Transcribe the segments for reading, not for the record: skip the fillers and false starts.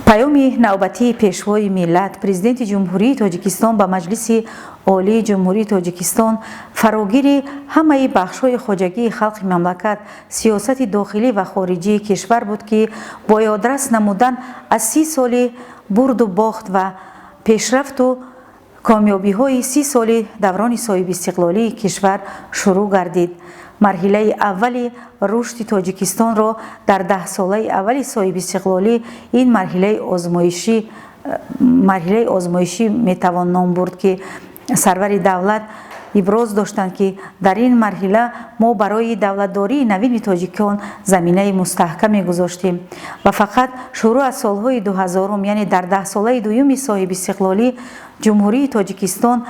Паёми навбатии Пешвои миллат, Президенти Ҷумҳурии Тоҷикистон ба Маҷлиси Олии Ҷумҳурии Тоҷикистон фарогири ҳамаи бахшҳои хоҷагии халқи мамлакат, сиёсати дохилӣ ва хориҷии кишвар буд, ки бо ёдрас намудан аз 30 соли бурду бохт ва пешрафту комёбиҳои 30 соли даврони соҳибистиқлолии кишвар шурӯъ гардид. Марҳилаи аввали рушди Тоҷикистонро дар 10-солаи аввали соҳибистиқлолӣ ин марҳилаи озмоишӣ метавон ном бурд, ки сарвари давлат иброз доштанд, ки дар ин марҳила мо барои давлатдории навини тоҷикон заминаи мустаҳкаме гузоштем ва фақат шурӯъ аз солҳои 2000-ум, яъне дар 10-солаи дуюми соҳибистиқлолӣ, Ҷумҳурии Тоҷикистон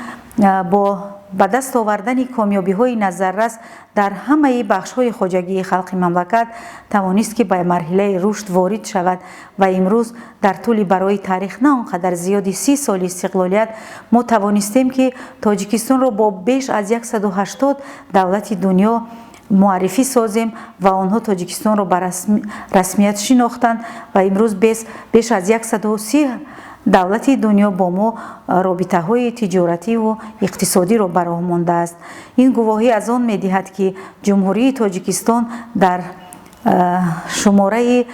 бо ба даст овардани комёбиҳои назаррас дар ҳамаи бахшҳои хоҷагии халқи мамлакат тавонист, ки ба марҳилаи рушд ворид шавад. Ва имрӯз дар тӯли барои таърих на он қадар зиёди 30 соли истиқлолият мо тавонистем, ки Тоҷикистонро бо беш аз 180 давлати дунё муаррифӣ созем ва онҳо Тоҷикистонро ба расмият шинохтанд ва имрӯз беш аз 130 давлати дунё бо мо робитаҳои тиҷоративу иқтисодиро ба роҳ мондааст. Ин гувоҳӣ аз он медиҳад, ки Ҷумҳурии Тоҷикистон дар шумораи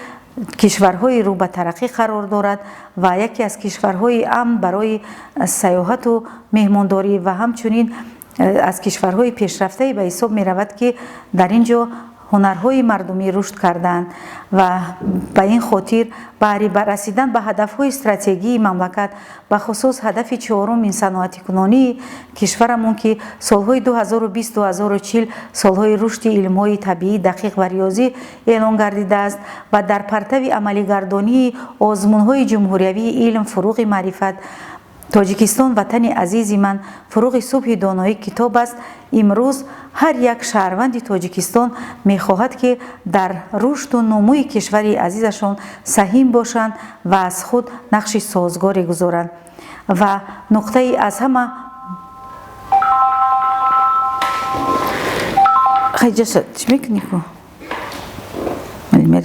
кишварҳои рӯ ба тараққӣ қарор дорад ва яке аз кишварҳои амн барои сайёҳату меҳмондорӣ ва ҳамчунин аз кишварҳои пешрафтае ба ҳисоб меравад, ки дар ин ҷо ҳунарҳои мардумӣ рушд карданд. Ва ба ин хотир баҳри расидан ба ҳадафҳои стратегии мамлакат, бахусус ҳадафи чорум, саноатикунонии кишварамон, ки солҳои 2020-2040 солҳои рушди илмҳои табиӣ, дақиқ ва риёзӣ эълон гардидааст ва дар партави амалигардонии озмунҳои ҷумҳуриявии «Илм фуруғи маърифат», «Тоҷикистон ватани азизи ман», «Фуруғи субҳи доноӣ китоб аст», имрӯз ҳар як шаҳрванди Тоҷикистон мехоҳад, ки дар рушду нумӯи кишвари азизашон саҳим бошанд ва аз худ нақши созгоре гузоранд. Ва нуқтаи аз ҳама Хайҷаша, чӣ мекунӣ ку?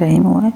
Раҳимова.